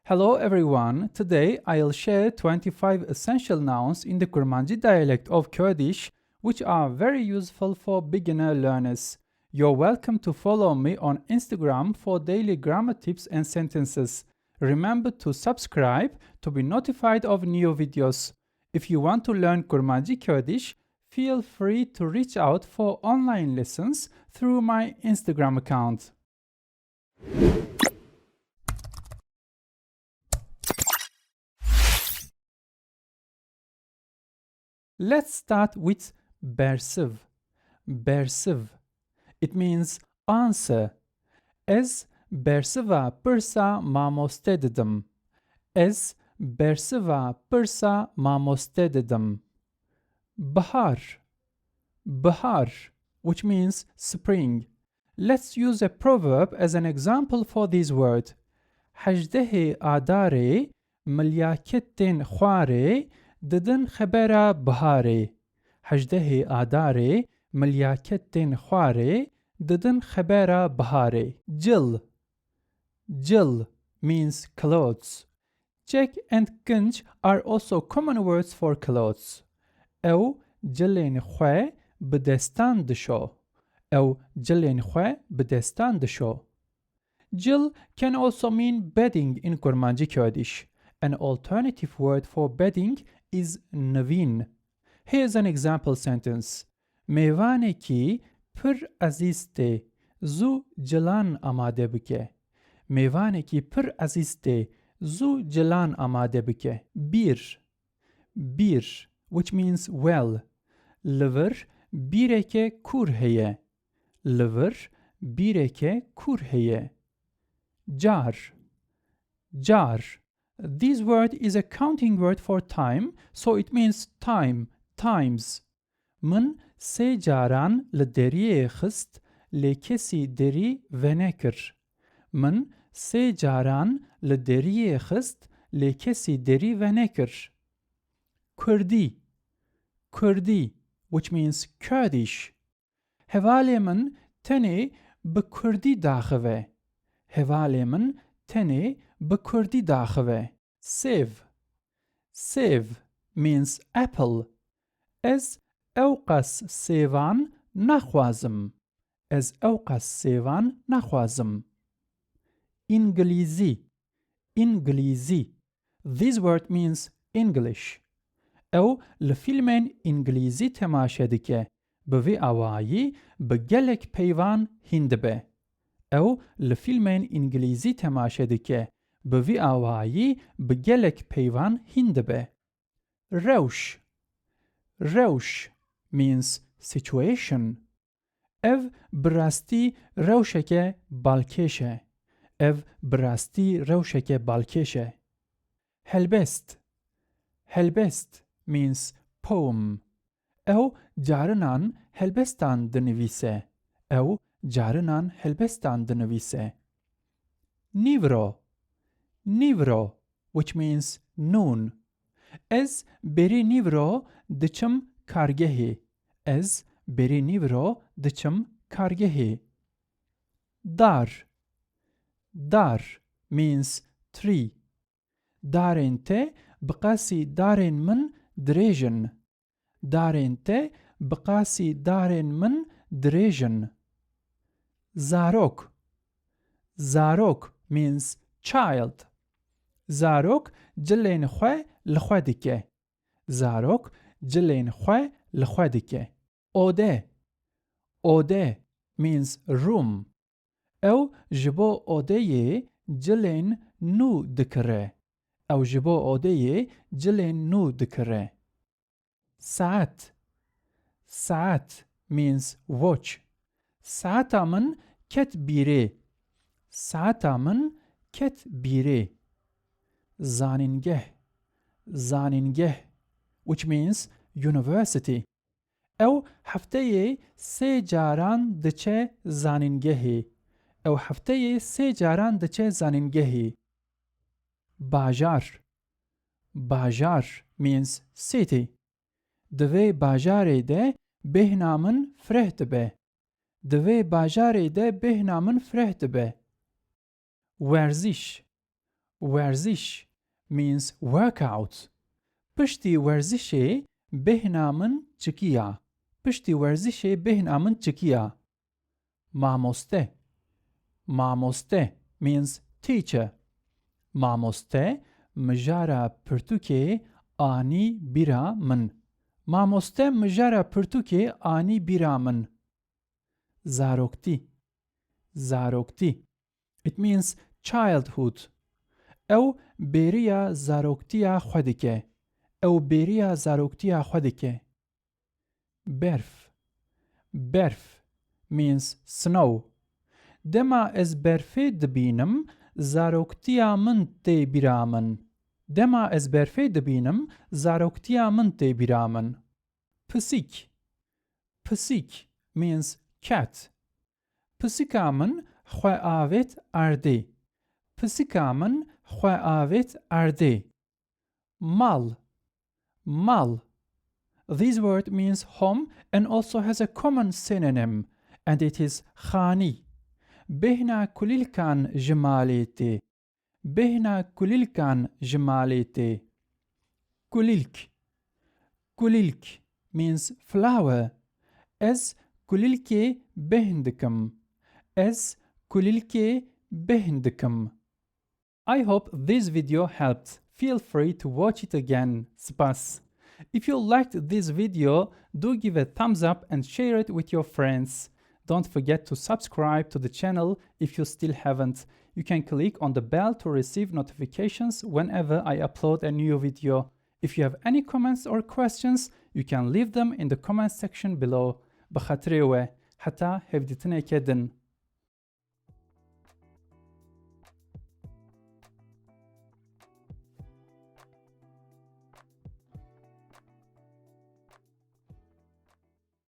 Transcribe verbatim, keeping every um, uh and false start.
Hello everyone, today I'll share twenty-five essential nouns in the Kurmanji dialect of Kurdish, which are very useful for beginner learners. You're welcome to follow me on Instagram for daily grammar tips and sentences. Remember to subscribe to be notified of new videos. If you want to learn Kurmanji Kurdish, feel free to reach out for online lessons through my Instagram account. Let's start with bersiv. Bersiv. It means answer. Ez bersiva pirsa mamoste didim. Ez bersiva pirsa mamoste didim. Bihar. Bihar, which means spring. Let's use a proverb as an example for this word. Hejdehê Adarê milyaketên xwarê didin xebera biharê. Hejdehê Adarê milyaketên xwarê didin xebera biharê. Cil. Cil means clothes. Çek and kinc are also common words for clothes. Ew cilên xwe bi destan dişo. Ew cilên xwe bi destan dişo. Cil can also mean bedding in Kurmanji Kurdish. An alternative word for bedding is nivîn. Here's an example sentence. Mêvanekî pir ezîz tê, zû cilan amade bike. Mêvanekî pir ezîz tê, zû cilan amade bike. Bîr. Bîr, which means well. Li vir bîreke kûr heye. Li vir bîreke kûr heye. Car. Car. This word is a counting word for time, so it means time, times. Min sê caran li deriyê xist, lê kesî derî venekir. Min sê caran li deriyê xist, lê kesî derî venekir. Kurdî. Kurdî, which means Kurdish. Hevalê min tenê bi kurdî daxive. Hevalê min tenê bi kurdî daxive. Sêv. Sêv means apple. Ez ewqas sêvan naxwazim. Ez ewqas sêvan naxwazim. Îngilîzî. Îngilîzî. This word means English. Ew li fîlmên îngilîzî temaşe dike. Bi vî awayî bi gelek peyvan hîn dibe. Ew li fîlmên îngilîzî temaşe dike. Bi vî awayî bi gelek peyvan hîn dibe. Rewş. Rewş means situation. Ev bi rastî rewşeke balkêş e. Ev bi rastî rewşeke balkêş e. Helbest. Helbest means poem. Ew carinan helbestan dinivîse. Ew carinan helbestan dinivîse. Nîvro. Nîvro, which means noon. Ez berî nîvro diçim kargehê. Ez berî nîvro diçim kargehê. Dar. Dar means tree. Darên te bi qasî darên min dirêj in. Darên te bi qasî darên min dirêj in. Zarok. Zarok means child. Zarok cilên xwe li xwe dike. Zarok cilên xwe li xwe dike. Ode. Ode means room. Ew ji bo odeyê cilên nû dikire. Ew ji bo odeyê cilên nû dikire. Saet. Saet means watch. Saeta min ket bîrê. Saeta min ket bîrê. Zanîngeh. Zanîngeh, which means university. Ew hefteyê sê caran diçe zanîngehê. Ew hefteyê sê caran diçe zanîngehê. Bajar. Bajar means city. Di vê bajarê de bêhna min fireh dibe. Di vê bajarê de bêhna min fireh dibe. Werziş. Werziş means workout. Piştî werzişê bêhna min çikiya. Piştî werzişê bêhna min çikiya. Mamoste. Mamoste means teacher. Mamoste mijara pirtûkê anî bîra min. Mamoste mijara pirtûkê anî bîra min. Zaroktî. Zaroktî. It means childhood. Ew bêriya zaroktiya xwe dike. Ew bêriya zaroktiya xwe dike. Berf. Berf means snow. Dema ez berfê dibînim, zaroktiya min tê bîra min. Dema ez berfê dibînim, zaroktiya min tê bîra min. Pisîk. Pisîk means cat. Pisîka min xwe avêt erdê. Pisîka min xwe avêt erdê. Mal. Mal. This word means home and also has a common synonym, and it is xanî. Bêhna kulîlkan ji malê tê. Bêhna kulîlkan ji malê tê. Kulîlk. Kulîlk means flower. Ez kulîlkê bêhn dikim. Ez kulîlkê bêhn dikim. I hope this video helped. Feel free to watch it again. Spas. If you liked this video, do give a thumbs up and share it with your friends. Don't forget to subscribe to the channel if you still haven't. You can click on the bell to receive notifications whenever I upload a new video. If you have any comments or questions, you can leave them in the comment section below. Bi xatirê we, heta hevdîtineke din.